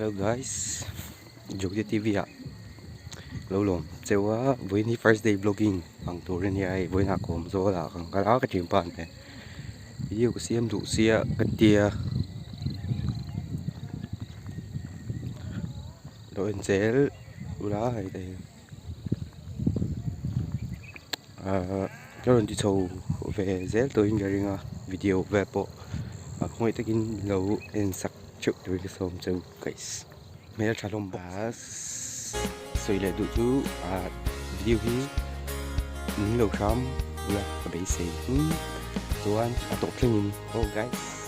Hello guys Jogja TV ah lo lawm cheu a vawiin hi first day vlogging ang tur a nia hei vawiin ah kawm zawl ah kan kal a ka thianpa nen video ka siam duh sia ka tia lo en zel ula hei te hi ahh ka rawn ti chho ve zel turin ka ring a video vel pawh a khawngaih takin lo en sak theuh turin ka sawm cheu guys hmel tha hlawm bawk a sawi leh duh chu ah video hi min lo hram ula ka beisei chuan a tawp thlengin aw guys.